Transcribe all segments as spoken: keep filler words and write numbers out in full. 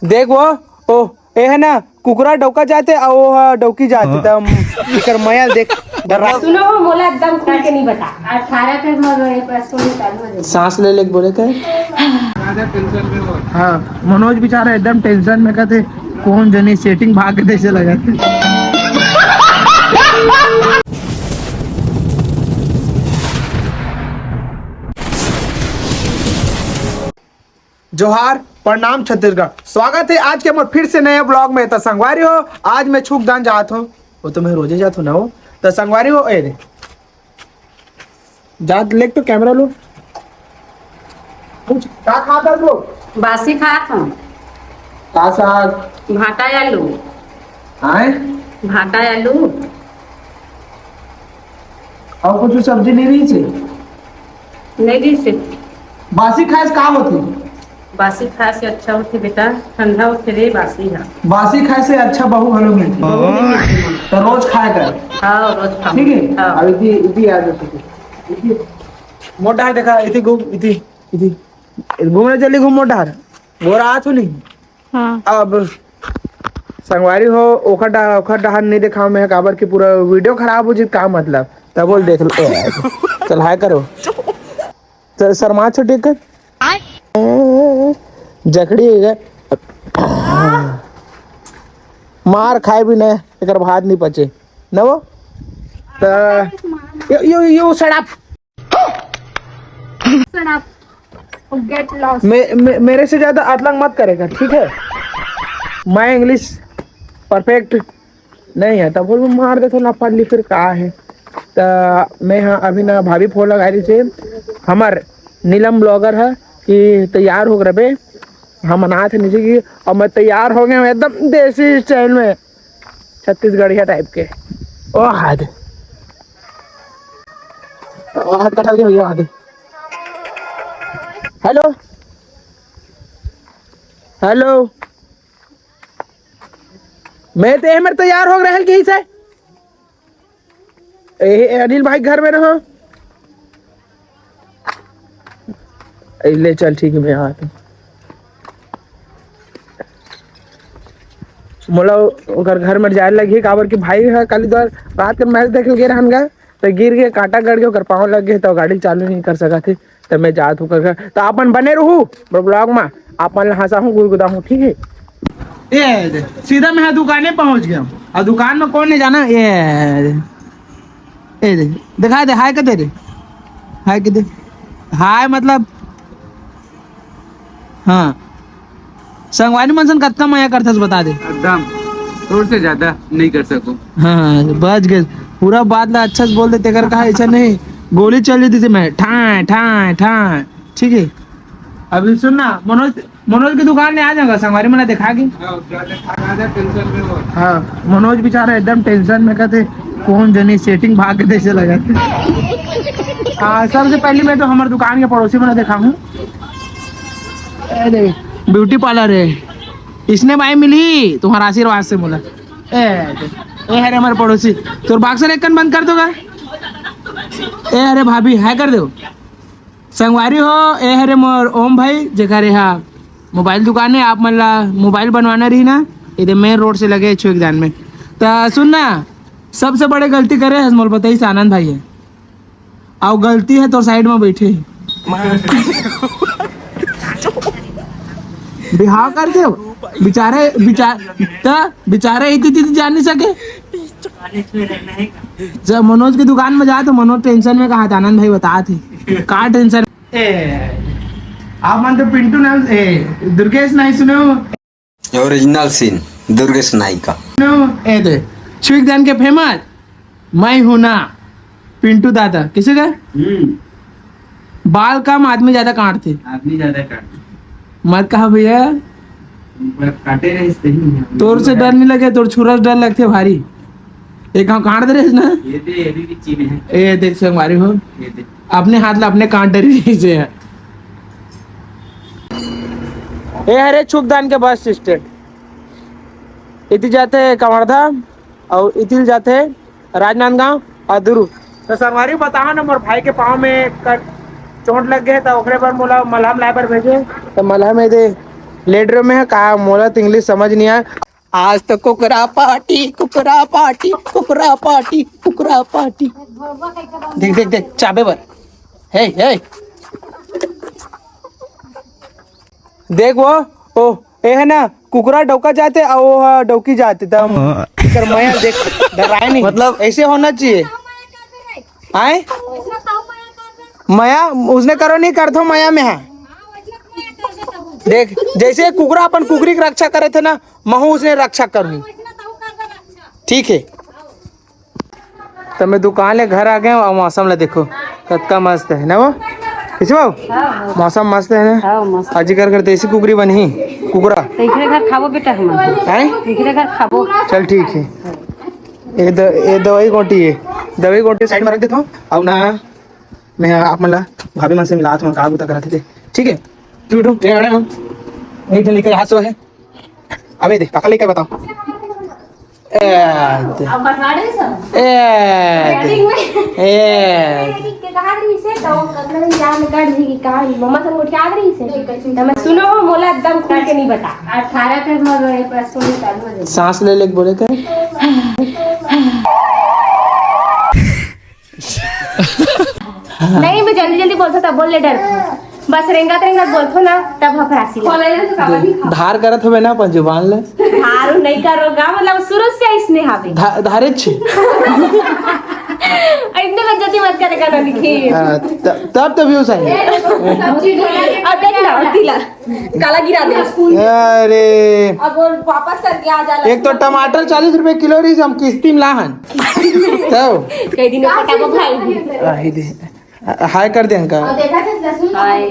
देख वो, ओ, ए हे ना, कुकरा डौका जाथे अउ वो ह डौकी जाथे, त हम एकर मया देख। डर्रा। सुनो हो, मोला एकदम खुल के नहीं बता। अठारह के मगर ये पास को निकालू हो। सांस ले ले के बोले थे। हाँ, मनोज बेचारा एकदम tension में कथे, कौन जनी setting भाग के देसे लगा थे। जोहार, प्रणाम छत्तीसगढ़। स्वागत है आज के मोर फिर से नए vlog में। त संगवारी हो, आज मैं छुक दान जात हूँ, वो तो मैं रोजे जात हूँ ना हो। त संगवारी हो, ए रे, जा लेक तो camera लो। कुछ का खाता तू? बासी खात हूँ। का साग? भाटा आलू। आय? भाटा आलू। अउ कुछ सब्जी नहीं रही से? नहीं रही से। बासी खाए से का होथे? बासी खाए से अच्छा होथे बेटा, ठंडा होथे रे बासी ह। बासी खाए से अच्छा बहू घलो मिलथे। बहू नहीं मिलथे। त रोज खाए कर। हाँ, रोज खाओ। ठीक है? हाँ। अब इति, इति आ जाते। मोर डहर देखा, इति घूम, इति, इति। घूमने चली घूम मोर डहर। गोरा आत हो नहीं? हाँ। अब संगवारी हो, ओखर डा-, ओखर डहर नहीं देखाव मैं, काबर कि पूरा video खराब हो जी, का मतलब? तब बोल देख लो। ए, चल हाय करो। तो शर्मा छोटी कर। जकड़ी है। मार खाए भी नहीं, एकर भात नहीं पचे। न वो? त यो, यो, यो सड़ाप। Shut up. Get lost. मे, मे, मेरे से ज्यादा अतलंग मत करेगा, ठीक है? मैं English perfect नहीं है, तब बोल मार दे तो ना पढ़ ली फिर का है। त मैं हाँ अभी ना भाभी फोन लगा रही थी, हमर नीलम blogger है कि तैयार हो रबे, हम अनाथ है नीचे की, और मैं तैयार हो गया हूँ एकदम देसी style में, छत्तीसगढ़िया type के। ओ हाय दे। हाथ कटा दिया भैया, हाथ। Hello, hello. मैं तो एमर तैयार हो रहल की से। ए, ए, अनिल भाई घर में रहो। ए, ले चल, ठीक है, मैं आता हूँ। मोला ओकर घर में जाए लगही, काबर कि भाई ह काली दर रात के मैच देखे गे रहन गा, तो गिर के कांटा गड़ के ओकर पाँव लग गए, तो गाड़ी चालू नहीं कर सका थे। तो मैं जात हूँ ओकर घर, तो अपन बने रहू मोर vlog में, अपन ला हंसा हूँ, गुदगुदा हूँ, ठीक है? ए दे, सीधा मैं दुकाने पहुंच गया हूँ। और दुकान में कौन नहीं जाना? ए दे, ए दे, दिखा दे, हाय कर दे रे, हाय कर दे, हाय मतलब, हाँ। संगवारी मन सन कतका मया करथस, बता दे। एकदम, तोर से ज्यादा नहीं कर सकूं। हाँ, बच गए। पूरा बात ला अच्छा से बोल दे, तेकर कहा ऐसा नहीं, गोली चल देती थी मैं, ठाए, ठाए, ठाए। ठीक है, अभी सुन ना, मनोज, मनोज की दुकान में आ जाऊंगा, संगवारी मन ला दिखा के। हाँ, मनोज बेचारा एकदम tension में कहते, कौन जनी setting भाग के देसे लगा थे। हाँ, सबसे पहले मैं तो हमारे दुकान के पड़ोसी मन ला दिखाऊं। ए दे, beauty parlour है, इसने भाई मिली तुम्हारा आशीर्वाद से बोला। ए दे, ए हरे हमारे पड़ोसी, तोर boxer एक कन बंद कर दो गा। ए अरे भाभी, हाय कर दो। संगवारी हो, ए हरे मोर ओम भाई, जेकर एहा mobile दुकान है, आप मन ला mobile बनवाना रही ना, इधर main road से लगे छुक दान में। त सुन ना, सबसे बड़े गलती करे हस, मोल बताइस आनंद भाई है। अउ गलती है तोर side में बैठे हे। बिहाव कर दे, बेचारे, बेचार-, त बेचारे इतनी चीज जान नहीं सके। जब मनोज की दुकान में जाए तो मनोज tension में कहा था, आनंद भाई बता थे, का tension? ए, आप मन तो पिंटू नाम, ए, दुर्गेश नहीं सुने हो? Original scene, Durgesh Nykaa. ए दे, छुई जान के famous, मैं हूं ना, पिंटू दादा, किसे का? हम्म। बाल कम, आदमी ज्यादा काटथे। आदमी ज्यादा काटथे। मत कहा भैया। पर काटे रहे, सही नहीं है। तोर से डर नहीं लगे, तोर छुरा से डर लगथे भारी। एक हम काट दे रहे ना। ये दे, ये भी चीज है। ए, देख संगवारी हो। ये दे। अपने हाथ ला अपने काट डरी से। ए हरे छुक दान के bus stand। इति जाथे कवर्धा अउ इति जाथे राजनांदगांव अउ दुरू। तो संगवारी बताओ ना, मोर भाई के पाँव में कर चोट लग गए, तो ओकरे बर मोला मलहम लाए बर भेजे। तो मलहम ए दे, लेट रहे में है का, मोला तो इंग्लिश समझ नहीं आए। आज तो कुकरा पार्टी, कुकरा पार्टी, कुकरा पार्टी, कुकरा पार्टी। देख, देख, देख, चाबे बर। हे, हे। देख वो, ओ, ए है ना, कुकरा डौका जाते, आ वो हा डौकी जाते, तब एकर मया देख, डराए नहीं। मतलब ऐसे होना चाहिए। आए? मया, उसने करो नहीं करथो मया में हा। देख, जैसे कुकरा अपन कुकरी के रक्षा करे थे ना, महू उसने रक्षा करहूँ। ठीक है, तो मैं दुकान ले घर आ गए हूँ, और मौसम ला देखो, कतका मस्त है ना वो। कैसे बाबू? मौसम मस्त है ना? हाँ, मस्त। आज कर करते ऐसी कुकरी बनी, कुकरा। तो एकरे घर खाबो बेटा हम। हैं? एकरे घर खाबो। चल ठीक है। ये द-, ये दवाई गोटी है, दवाई गोटी साइड में रख देता हूँ। अब ना मैं आप मन ला भाभी मन से मिलात हूँ, का बुता करत हे ते। ठीक है, तू उठो, ये आड़े हम। एक जन लेकर हाथ सो है। अबे दे, काका लेकर बताओ। ए, दे। अब बटवारे सब? ए, दे। Meeting में। ए, दे। के कहा रही से, तो कतना दिन जान गढ़ जी की कहा, मम्मा से उठ के आ रही से। तो मैं सुनो हो, मोला एकदम खुल के नहीं बता। अठारह के मगर ये पास को निकाल हो जाए। सांस ले ले के बोले कर। नहीं, मैं जल्दी जल्दी बोलथो, तब बोल ले डर। बस रेंगत रेंगत बोलथो ना, तब हफरासी ले। धार करत हवे ना अपन जुबान ले। धार नहीं करो गा, मतलब शुरू से इसने हावे। धा-, धारे छे। इतने बेइज्जती मत करे का ना लिखी। हाँ, त-, तब तो views आएंगे। अब देख ना, तिला। काला गिरा दे। अरे। अब वो वापस करके आ जा। एक तो टमाटर चालीस रुपए किलो रही, हम किस्ती में लाहन। तो। कई दिन में पटाबो भाई। आही दे। हाय कर दे अंका। और देखा थे लहसुन? हाय।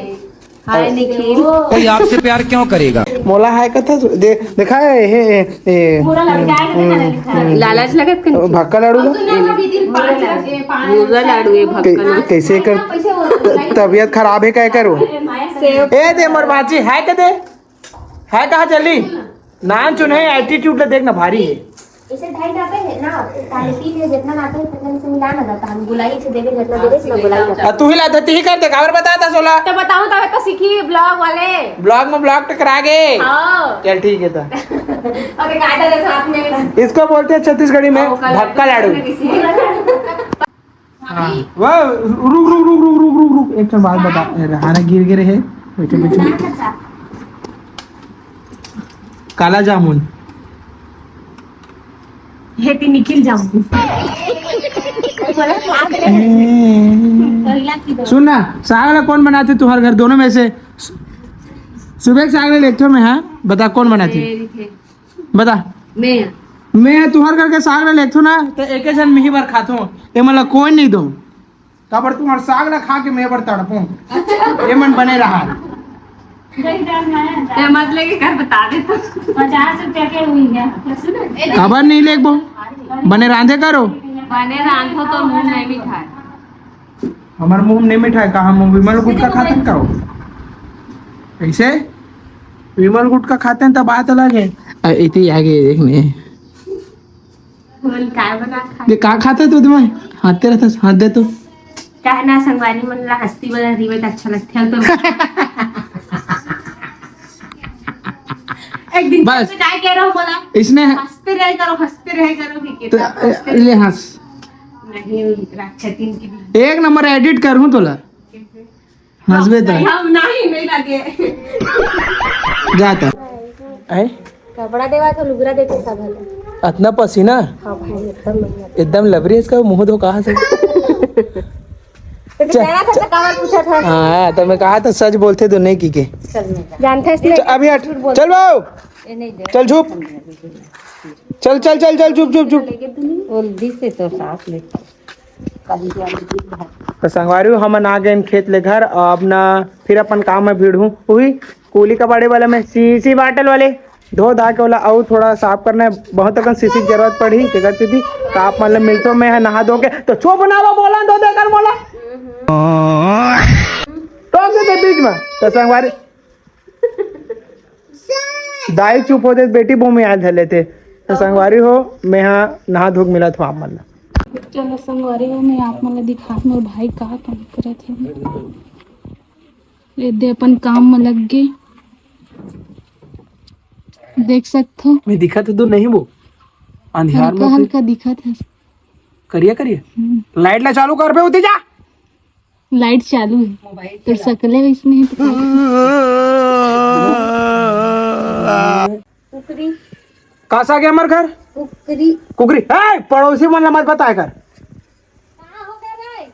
हाय निखिल। कोई आपसे प्यार क्यों करेगा? मोला हाय कथा दे, देखा है, हे, हे, पूरा लड़का है, देखा ना, लिखा है। लालच लगत कन। भक्का लाडू ला? मुर्गा लाडू है, भक्का लाडू। कैसे कर? तबीयत खराब है, क्या करो? ए दे मोर बाची, हाय कह दे। है कहाँ चली? नान चुन है, attitude ले देखना भारी है। इसे ढाई डाबे है ना, quality में जितना लाते हैं, उतना से मिला ना जाता। हम गुलाई से देवे, जितना देवे, इतना गुलाई जाता। आ, तू ही ला देती ही कर दे, काबर बताया था सोला? तो बताऊं, तब तो सीखी vlog वाले। Vlog में vlog टकरा गए। हाँ। चल ठीक है तो। और एक आटा दे साथ में। इसको बोलते हैं छत्तीसगढ़ी में भक्का लाडू। हाँ। वाह, रुक, रुक, रुक, एक ठो बात बता। अरे, हाना गिर गिर है। बैठो, बैठो। काला जामुन। हे ती निखिल जामुन। सुन ना, साग ला कौन बनाते तुम्हारे घर दोनों में से? सु-, सुबह के साग ला लेथो मैं, हाँ? बता कौन बनाते? बता। मैं। मैं तुहर घर के साग ला लेथो ना, तो एके झन मिही बर खाथो। ए, मतलब कोई नहीं दो। काबर तुहर साग ला खा के मैं बर तड़पो। ये मन बने रहा। ते मत लेके घर बता दे तो। पचास रुपया के हुई है। काबर नहीं लेबो? बने रांधे करो। बने रांधो तो मुंह नहीं मिठाए। हमार मुंह नहीं मिठाए, कहा मुंह विमल गुटखा खातन का हो? कैसे? विमल गुटखा खाते हैं तब बात अलग है। अ, इतनी आगे देखने। बोल, काय बना खा? ये का खाता है तू तुम्हें? हाथ तेरा था, हाथ दे तो। कहना संगवारी मन ला हस्ती वाला रिवेट अच्छा लगता है तो। एक दिन बस। से काय कह रहा हूँ बोला? इसने हंसते रहे करो, हंसते रहे करो, ठीक है? तो, तो हंसते ए, ले हंस। नहीं, राक्षसीन की भी। एक नंबर edit करूँ तोला। हंसबे त। हम नहीं, नहीं लगे। जा त। आय? कपड़ा देवा तो लुगरा देते सब हले। अतना पसीना? हाँ भाई, एकदम बढ़िया। एकदम लबरी इसका मुंह धो कहाँ से? तो चल, कहना था तो काबर पूछा था? हाँ, तो मैं कहा था सच बोलते तो नहीं की के। चल मैं जा। जानते हैं इसलिए तो अभी हट। झूठ बोल। चल बाबू। ये नहीं दे। चल चुप। चल, चल, चल, चल, चुप, चुप, चुप। लेके तू नहीं। बोल दी से तो सांस ले। तो संगवारी हो, हमन आ गए खेत ले घर, और अब ना फिर अपन काम में भिड़हूँ। उही कूली कबाड़े वाला में, सीसी बाटल वाले धो धा के ओला अउ थोड़ा साफ करना है। बहुत अकन सीसी के जरूरत पड़ही, तेकर सेती। तो आप मन ले मिलथो, मैं ह नहा धो के, तो छो बनावा बोला, दो दे कर बोला। टोक देते बीच में। तो संगवारी दाई चुप होते, बेटी बहू में याद धर लेते। तो संगवारी हो, मैं हा नहा धो के मिलत हो आप मन ला। चलो संगवारी हो, मैं आप मन ला दिखात मोर भाई का काम करत हे। ये दे अपन काम में लग गे। देख सकथो। मैं दिखत हे तो नहीं वो, अंधियार हल्का में हल्का दिखत हे। करिया करिया। हम्म। लाइट ला चालू कर बे, उठी जा। लाइट चालू हे। तोर सकले वैसने हे तो का करी? कुकरी। का साग हे हमर घर? कुकरी। कुकरी। ए, पड़ोसी मन ला मत बताए कर। का हो गया रे?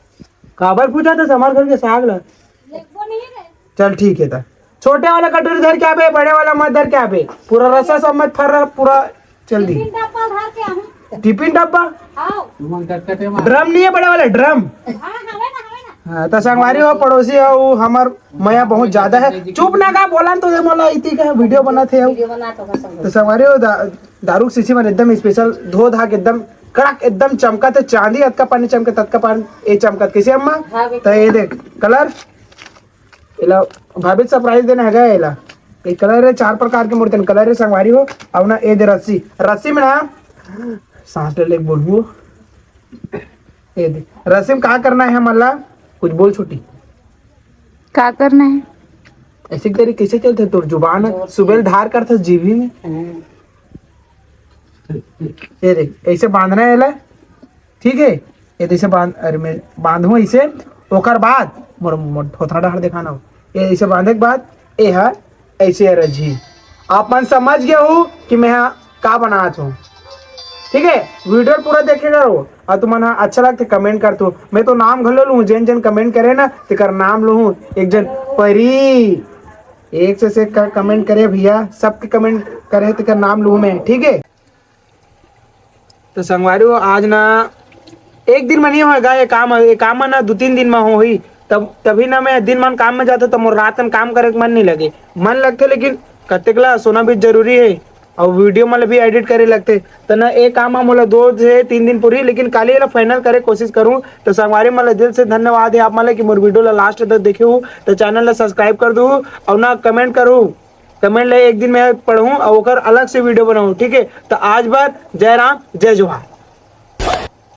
काबर पूछा था हमर घर के साग ला? लेगबो नहीं रे। चल ठीक हे ता। छोटे वाला कटोरी धर के आबे, बड़े वाला मत धर के आबे। पूरा रस्सा सब मत फर, पूरा चल दी। टिफिन डब्बा धर के आहूं। टिफिन डब्बा? हाँ। ड्रम नहीं हे बड़े वाला ड्रम? हाँ, हवे ना, हवे ना। हाँ, तो संगवारी हो, पड़ोसी हो, वो हमर मया बहुत ज्यादा हे। चुप ना का बोला तो ये मोला इति का वीडियो बनात हे। वीडियो बनात हो का संग? तो संगवारी हो, दा-, दारू के शीशी मन एकदम स्पेशल धो धा के एकदम कड़क एकदम चमकत हे, चांदी अतका पानी चमकत अतका पानी ये चमकत। कैसे अम्मा? हाँ बेटा। तो ये देख कलर, एला भाभी सरप्राइज देना हे गा एला। ये कलर हे, चार प्रकार के मोर तेन कलर हे संगवारी हो। अब ना ये दे रस्सी, रस्सी में ना सांस ले ले बोलबो। ये दे रस्सी में का करना हे हमन ला? कुछ बोल छोटी। का करना हे? ऐसे करी कैसे चलथे तोर जुबान हे? सुबह धार करथस जीभी में। ये देख, ऐसे बांधना हे एला, ठीक हे? ये जैसे बांध, अरे मैं बांधूं ऐसे, ओकर बाद मोर, मोर थोथरा डहर दिखाना हो। ये ऐसे बांधे के बाद ये ह ऐसे रजही। आप मन समझ गए हो कि मैं ह का बनात हूँ, ठीक हे? वीडियो पूरा देखे करो, और तुमन ह अच्छा लगथे कमेंट करथो। मैं तो नाम घलो लूँ, जेन जेन कमेंट करे ना तेकर नाम लूँ। एक जन परी एक से, से का कमेंट करे भैया, सबके कमेंट करे तेकर नाम लूँ मैं, ठीक हे? तो संगवारी हो, आज ना एक दिन म नहीं होएगा ये काम, ये काम ना दू तीन दिन म होही। तब तभी ना मैं दिन मन काम में जाता तो मोर रात में काम करे के मन नहीं लगे, मन लगथे लेकिन कतेक ला सोना भी जरूरी हे और वीडियो मन ला भी एडिट करे लगथे। तो ना ये काम ह मोला दो से तीन दिन पूरी, लेकिन काली ला फाइनल करे कोशिश करूँ। तो संगवारी मन ला दिल से धन्यवाद हे आप मन ला कि मोर वीडियो ला लास्ट तक देखे हो। तो चैनल ला सब्सक्राइब कर दू और ना कमेंट करू, कमेंट ला एक दिन मैं पढ़ूँ और ओकर अलग से वीडियो बनाऊँ, ठीक हे? तो आज बर जय राम, जय जोहार।